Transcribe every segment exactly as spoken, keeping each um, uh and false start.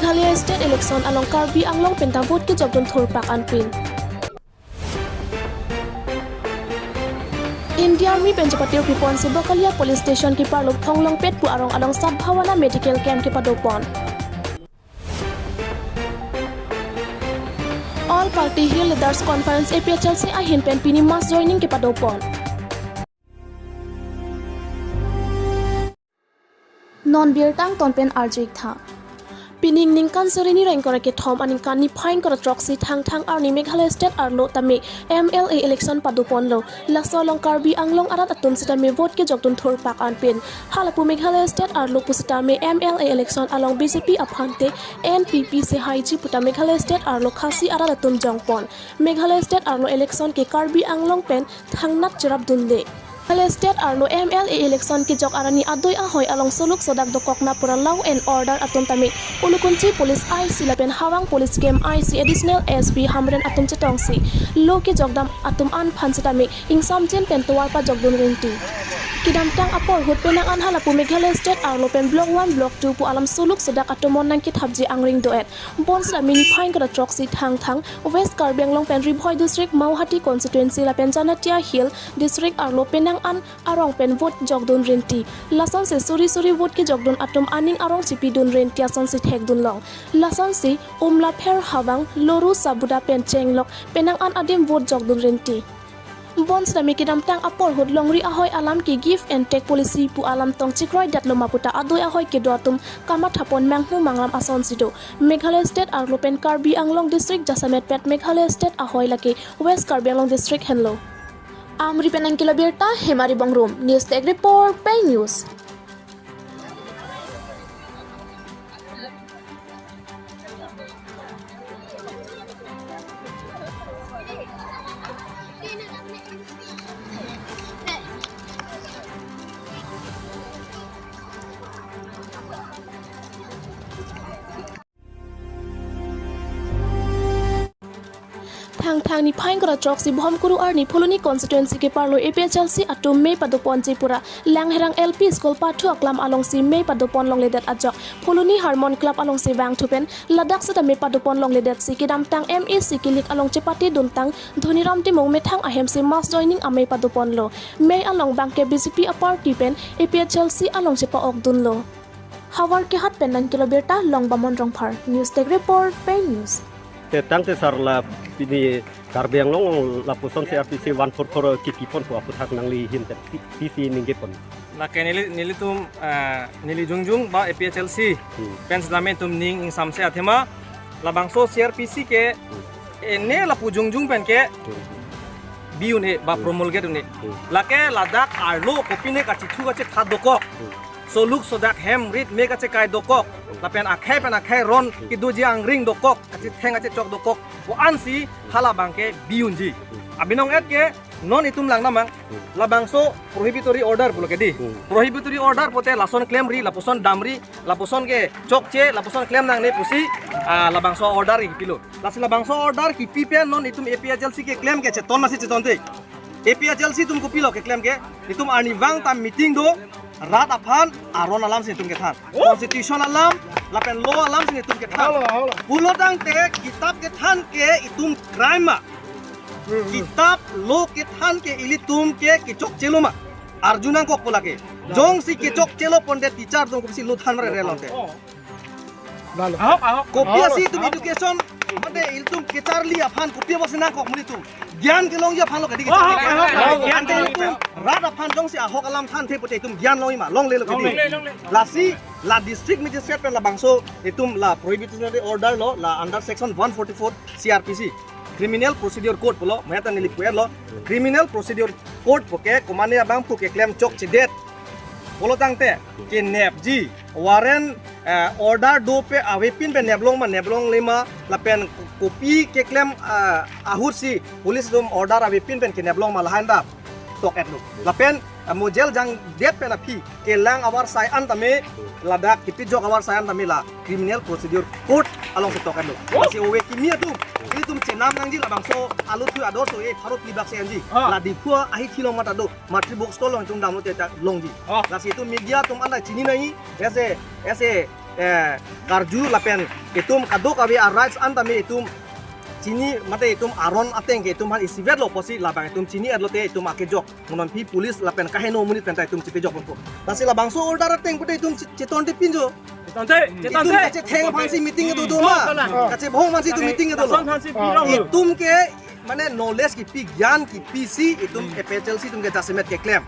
Meghalaya State Election along Karbi Anglong penta vote kejokdun thurpak anpin. Indian Army pen chepatir pipon si Bokalia Police Station keparlo Thonglongpet pu arong along Sadbhavana Medical Camp kepadopon. All Party Hill Leaders Conference A P H L C ahin pen pini mass joining kepadopon. Non birta angton pen arju-ik tha. Pining ningkan suri ni ra ingkoi ra kethom aningkan niphai ingkoi ra throksi Thangthang arni Meghalaya State arlo tame M L A election padoponlo. Laso along Karbi Anglong arat atum sitame vote kejokdun thurpak anpin. Halapu Meghalaya State arlo pusitame M L A election along B J P aphante N P P sehaiji puta Meghalaya State arlo Khasi arat atum jongpon. Meghalaya State arlo election ke Karbi Anglong pen thangnat cherapdunde. Meghalaya State arlo M L A election kejok arni adoi ahoi along soluk sodak dokok na pura law and order atum tame Ulukunchi Police I C lapen Hawang Police Camp I C Additional S P Hamren atum chetongsi lo kejokdam atum an aphan sitame ingsamjin pen tovar pajokdun rinti. Kedamtang apor ahut penang an halapu Meghalaya State arlo pen Block one, Block two pu alam soluk sodak atum non nangkethapji angring do-et. Bonsitame niphai ingkoi ra throksi Thangthang, West Karbi Anglong pen Ri Bhoi District, Mawhati Constituency lapen Jamatia Hill District arlo penang an arong pen vote jokdun rinti. Lasonsi suri suri vote kejokdun atum aning arong chipidun rinti asonsi thekdunlong. Lasonsi Umlapher, Hawang, Loru, Sabuda pen Chenglok penang an adim vote jokdun rinti. Bonsitame kedamtang apor ahut longri ahoi alam ke give and take policy pu alam tong chekroidetlo ma puta adoi ahoi kedo atum kamathapon manghu mangram asonsi do. Meghalaya State arlo pen Karbi Anglong District jasemet pet Meghalaya State ahoi lake West Karbi Anglong District henlo. Amri pen nangkelo birta, Hemari Bongrung, News Desk Report, Pei News. Thangthang niphai ingkoi ra throksi Bhomkuru arni Phuloni Constituency keparlo A P H L C atum mei padoponji pura Langherang L P School pathu aklam alongsi mei padopon longledet ajok Phuloni Harmon Club alongsi vangthu pen ladak sitame padopon longledetsi kedamtang M A C kilik along chepate duntang Dhoniram Timung methang ahemsi mass joining amei padoponlo. Mei along bangke B J P aparty pen A P H L C along chepa-okdunlo. Howraghat pen nangkelo birta Longbamon Rongphar, News Desk Report, Pei News. Te tangte sar la pini Karbi Anglong lapuson C R P C one four four kipipon pu aputhak nangli ahin te pi- pisi ninggepon. Lake neli, nelitum, eh, neli jongjong ba A P H L C. Hmm. Pen sitame itum ning ingsamse athema labangso C R P C ke, hmm, ene lapu jongjong pen ke, hmm, bi un-e ba, hmm, promulgate un-e. Hmm. Lake ladak arlo kopine kachithu kachethap dokok. Hmm. Soluk sodak hem rit me kachekai dokok. Hmm. Lapen akhei pen akhei ron, hmm, kedoji angring dokok. Kachetheng kachechok dokok. Pu ansi halabangke bi unji. Hmm. Abinong et ke non itum lang namang. Hmm. Labangso prohibitory order pulo ke di. Hmm. Prohibitory order pote lason klemri, lapuson damri, lapuson ke chokche, lapuson klem nangne pusi, ah, labangso order kipilo. Lasi labangso order kipi pen non itum A P H L C keklem ke cheton masi chetonte. A P H L C atum kopilo keklem ke, itum arnivang ta meeting do, rat aphan aron alamsi itum kethan. Constitution alam, lapen law alamsi itum kethan. Halo, halo. Pulo tangte kitap kethan ke itum crime ma. Hmm, hmm. Kitap law kethan ke ilitum ke kechokchelo ma. Arju nangkok pu lake. Jongsi kechokchelo ponte teacher atum kopisi law than mare relote. Oh. Lalo. Ahok, ahok. Kopi asi itum education, mate itum kecharli aphan kopi apotsi nangkok muni itum. Gyan kelongji aphan lo kadi. Ahok, ahok, ahok. Ante itum rat aphan jongsi ahok alam thanthe pote itum gyan longji ma, longlelo kadi. Longle, longle. Lasi la district magistrate pen labangso itum la prohibitory order lo, la under section one forty-four C R P C, Criminal Procedure Code pulo, maya ta neli pu-etlo. Criminal Procedure Code poke komane abangphu keklem chokchedet pulo tangte kenepji, warrant, eh, order dope avepin pen neplong ma neplongle ma, lapen kopi keklem, eh, ahutsi police atum order avepin pen keneplong ma, lahan ta tok-etlo. Lapen, eh, mo jail jangdet pen aphi kelang avarsai an tame, ladak kipijok avarsai an tame la Criminal Procedure Code alongsi tok-etlo. Lasi ove kimi atum, ilitum chenam nangji labangso aluthu ador so e pharo phli bak se anji. Ah. La Diphu ahithi along mata do, matri box tolong itum damlo te ta longji. Ah. Lasi itum media atum anta chini nangji, ese, ese, eh, karju lapen itum kadokave a-rights an tame itum chini mate itum aron ateng ke itum aphan isivet lo pusi labang itum chini-et lote itum akejok. Mo non aphi police lapen kaheno amonit penta itum chipejok ponpo. Lasi labangso order ateng pute itum chi-, chiton te pinjo. Chiton te, chiton Itum te. Kachetheng aphansi meeting kedo do Oh, ma. Kalang. Kachebhong aphansi itum meeting kedo lo. Lason aphansi pirong lo. Itum ke mane knowledge kipi, gyan kipisi itum Hmm. A P H L C atum ke jasemet keklem.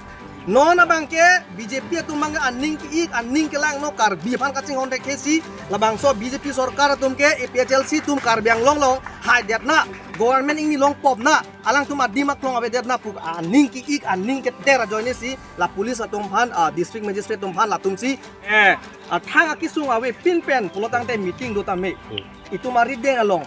Non abang ke B J P atum abang ke aning ke-ik, aning kelang, non Karbi aphan kachinghon thekthe si labangso B J P sorkar atum ke A P H L C atum Karbi Anglong along haidet na, government ingni longpop na, alangtum adim aklong avedet na pu aning ke-ik, aning keter ajoine si la police atum aphan, ah, district magistrate atum aphan latum si, eh, ah, thang akesung avepin pen pulotangte meeting do tame. Hmm. Itum arideng along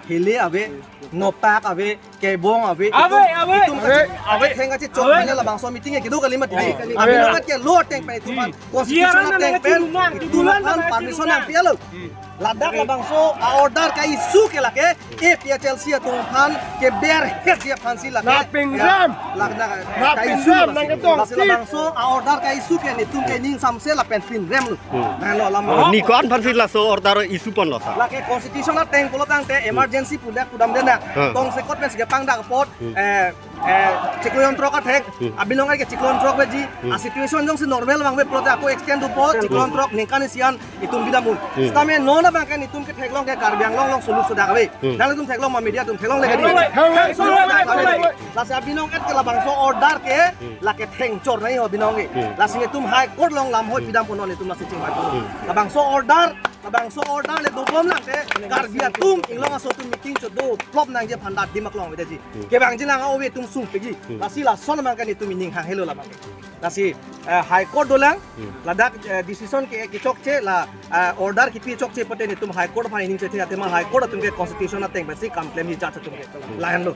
hele ave, nopak ave, kebong ave, Ave, itum, ave. itum Ave, kache-, ave. Theng kachechok Ave. mane labangso meeting ke kedo kali mati. Ave. Abinong ke lo ateng pen itum aphan, Hmm. constitution Biaran ateng pen, nang itum dulan aphan nang permission itum nangpi-et lo. Hmm. Ladak labangso a-order ka-issue ke lake, A P H L C atum aphan keber het ji aphansi lake. Napingrem. Ya, lak na Napingrem ka-issue nang lasi. Ketong. Lasi labangso a-order ka-issue ke netum ke ning samse lapen pinrem lo. Hmm. Nang lo alam. Oh, ni ko-an aphansi laso order issue ponlo sir? Lake constitution ateng pulotangte emergency pudak pudamde na. Hmm. Tongsekot pensi kepangdak apot, Hmm. eh, eh, chiklo jon throk athek, Hmm. abinong ke chiklo jon throk veji, Hmm. a-situation jongsi normal vangve pulote ako extend dopo, chiklo jon throk ningkan isi an itum bidam un. Hmm. Sitame non abang ke netum ketheklong ke Karbi Anglong along suluk sudak ave. Hmm. Nangtum theklong ma media atum theklongle kedi. Hmm. Suluk sudak ave. Lasi abinong et ke labangso order ke, Hmm. lake thengchor nangji ho abinong ke. Hmm. Lasi netum High Court along lam hoi Hmm. pidam pon non netum lasi chingvai. Hmm. Labangso order, labangso order le dobom nangte Karbi atum inglong aso atum meeting chodoplop nangji aphan ta adim aklong avedet ji. Hmm. Kevangji lang ave atum sungpikji. Hmm. Lasi lason abang ke netum ining hang helo labang. Lasi, eh, High Court dolang, Hmm. ladak, eh, decision ke kechokche la, eh, order kipi chokche pute netum High Court aphan ining chethe athema High Court atum ke constitution ateng pensi kam klemji judge atum ke. Hmm. Lahenlo.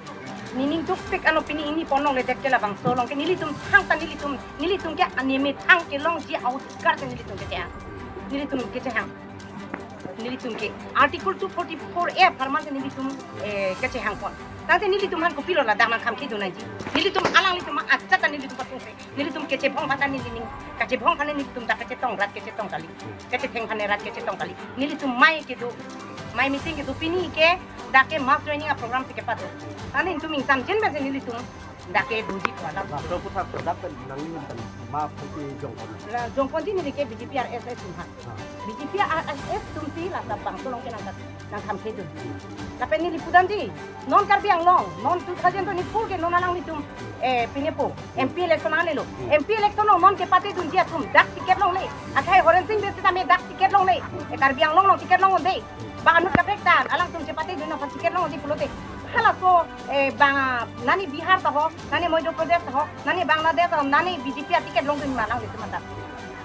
Nening dukpik ano pini ini ponlongledet ke labangso along ke nelitum thangta nelitum, nelitum ke anime thang kelongji a-odhikar ke nelitum kechehang. Nelitum kechehang. Nelitum ke Article two forty-four A apharman si nelitum, eh, kechehang pon. Tangte nelitum aphan kopilo ladak nangkham kedun nangji. Nelitum alanglitum achata nelitum pasungse. Nelitum kechebhong aphan ta nelining. Kachebhong aphan nelitum ta kachetong, rat kachetong kali. Kachetheng aphan rat kachetong kali. Nelitum mei kedo. Mei meeting kedo pini ke dak ke mass joining a-program si kepado. Tangte netum ingsamjin pensi nelitum dak ke doji ko alam. Laso aputhak dak pen nangli pen ma phuti jongpon. La jongponji neli ke B J P R S S atum ha. Ha. B J P R S S atum si la labangso along ke nang nangkham kedun. Lapen neli pudamji, non Karbi Anglong, non two thousand twenty-four ke non alanglitum, eh, pinepo, M P election alelo. Hmm. M P election along non kepatedunji atum dak ticket longle. Akhai Horensing Bey sitame dak ticket longle. Eh, Karbi Anglong along ticket longledet. Bang anut kaprek ta, alangtum chepatedun aphan ticket longji pulote. Halaso, eh, bang, nani Bihar ta ho, nani Madhya Pradesh ta ho, nani Bangladesh ta ho, nani B J P a-ticket longdun ma alanglitum anta.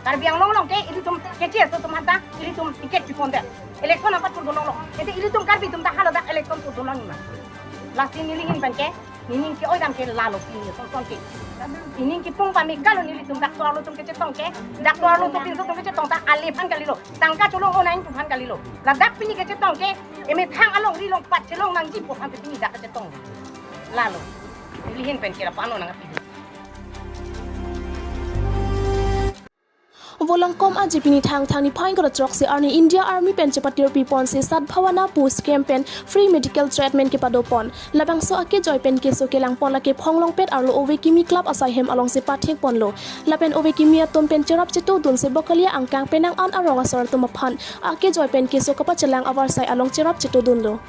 Karbi Anglong along ke ilitum keche aso atum anta, ilitum ticket chipondet. Election angkat purdun longlo. Ete ilitum Karbi atum ta haladak election purdun long ma. Lasi neli ahin pen ke, nening ke-oi dam ke lalo pini son son ke. Nening kipung pame galo nelitum dak so arlo atum kechetong ke, dak so arlo atum pinso atum kechetong ta ale aphan kalilo. Tangka cholong onang atum aphan kalilo. Ladak pini kechetong ke, emethang alongri along pat chelong nangji pu aphan pini dak kechetong. Lalo. Neli ahin pen ke lapu-an lo nangpi. Volongkom aje pini Thangthang niphai ingkoi ra throksi arni India Army pen chepatirpi ponsi Sadbhavana pu scheme pen free medical treatment kepado pon. Labangso akejoi pen keso kelang pon lake Phonglongpet arlo Ove Kimi Club asai hem alongsi pathek ponlo. Lapen Ove Kimi atum pen cherap chetodunsi Bokolia angkang penang an arong asor atum aphan akejoi pen keso kapachelang avarsai along cherap chetodunlo.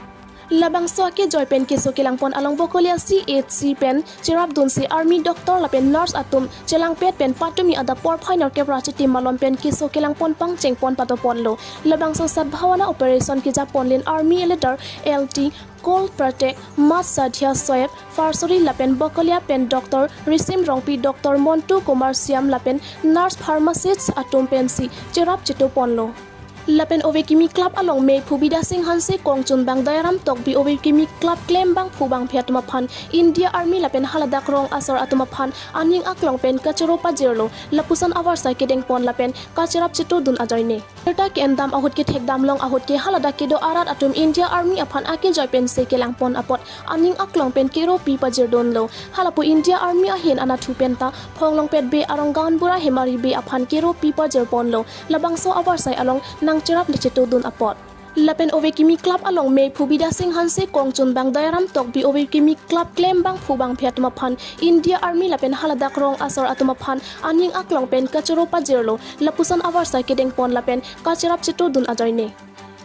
Labangso akejoi pen keso kelang pon along Bokolia C H C pen cherapdunsi army doctor lapen nurse atum chelangpet pen patumi adap porphai nerkep ra chiti malom pen keso kelang pon pangcheng pon pado ponlo. Labangso Sadbhavana operation keja pon len army leader L T Kol Pratek, Mas Sadhya Soep, Farsori lapen Bokolia pen Doctor Risim Rongpi, Doctor Montu Kumar Siam lapen nurse pharmacist atum pensi cherap cheto ponlo. Lapen Ove Kimi Club along mephu Bidya Sing Hanse, kongchunbang Dayaram Tokbi, Ove Kimi Club klembangphu bangphi atum aphan India Army lapen haladak rong asor atum aphan aning aklong pen kachoro pajirlo. Lapuson avarsai kedeng pon lapen kacherap chetodun ajoine. Birta ke-endam ahut kethekdam long ahut ke haladak kedo arat atum India Army aphan akejoi pensi kelang pon apot aning aklong pen keropi pajirdunlo. Halapu India Army ahin anatthu penta Phonglongpet Bey arong Gaonbura Hemari Bey aphan keropi pajir ponlo. Labangso avarsai along nang cherap chetudun apot. Lapen Ove Kimi Club along Meiphu Bidya Sing Hanse, kongchunbang Dayaram Tokbi, Ove Kimi Club klembangphu bangphi atum aphan India Army lapen haladak rong asor atum aphan aning aklong pen kachoro pajirlo, lapuson avarsai kedengpon lapen kacherap chetudun ajoine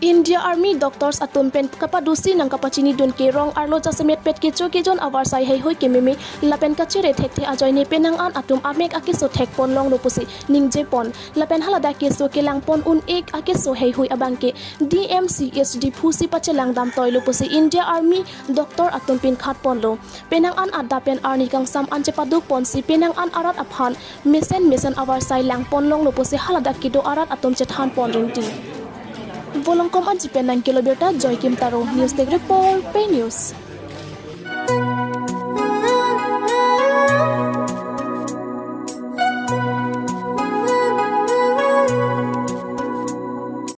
India Army doctors atum pen kapadusi nangkapachinidun ke rong arlo jasemet pet kecho kejun avarsai heihui kememe lapen kachere thekthe ajoine penang an atum amek akeso thekpon longlo pusi ningjepon lapen haladak keso kelangpon un-e akeso heihui abangke D M C H D phusi pachelang damtoilo pusi India Army doctor atum pinkhatponlo. Penang an adap pen arni kangsam an chepadukponsi penang an arat aphan mesen mesen avarsai langpon longlo pusi haladak kedo arat atum chethanpon rinti. Volongkom Aji pen nangkelo birta Joy Kim Taro, News Desk Report, Pei News.